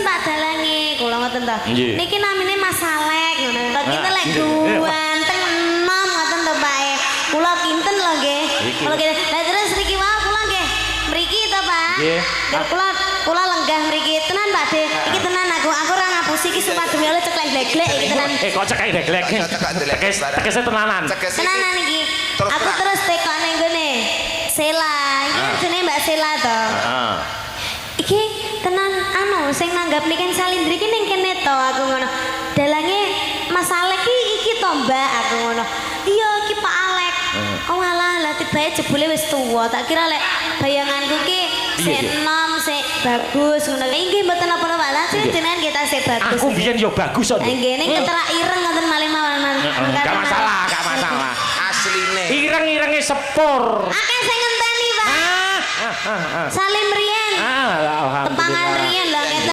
Pak dalange? Kula ngoten to. Niki namine Mas Alek ngono. Kok kinten lek ganteng enom ngoten to, Pak e. Kula kinten lho nggih. Iki. Kula kinten. Lah terus mriki wau kula nggih. Mriki to, Pak. Nggih. Nggih kula kula lenggah mriki. Tenan, Pak De. Iki tenan aku ora ngapusi iki, sumpah demi Allah ceklek glek iki tenan. Eh, kok cekek glek. Cekek glek. Tekes tekese tenanan. Tegese Tenanan iki. Terus Aku terang. terus tekok ning gone. Sela. Iki kan jenenge Mbak Sela to. Heeh. Iki tenan anu sing nanggap Niken Salindri iki ning kene to, aku ngono. Dalange Mas Alek iki iki to, Mbak, aku ngono. Iya, iki Pak Alek. Oh alah, lah tibake jebule wis tuwa. Tak kira lek bayanganku ki sik Piye, piye? enom, sik bagus ngono. Inggih mboten napa-napa. Lah sing jenengan nggih tasih bagus. Aku biyen yo bagus kok. Nggih, ning keterak ireng ngoten malih mawon. Heeh, gak masalah, gak masalah. Asline. Ireng-irenge sepur. Akeh sing ngenteni, Pak. Ah, ah, ah, ah. Salim riyen. Ah, alhamdulillah. Tepangan riyen lah.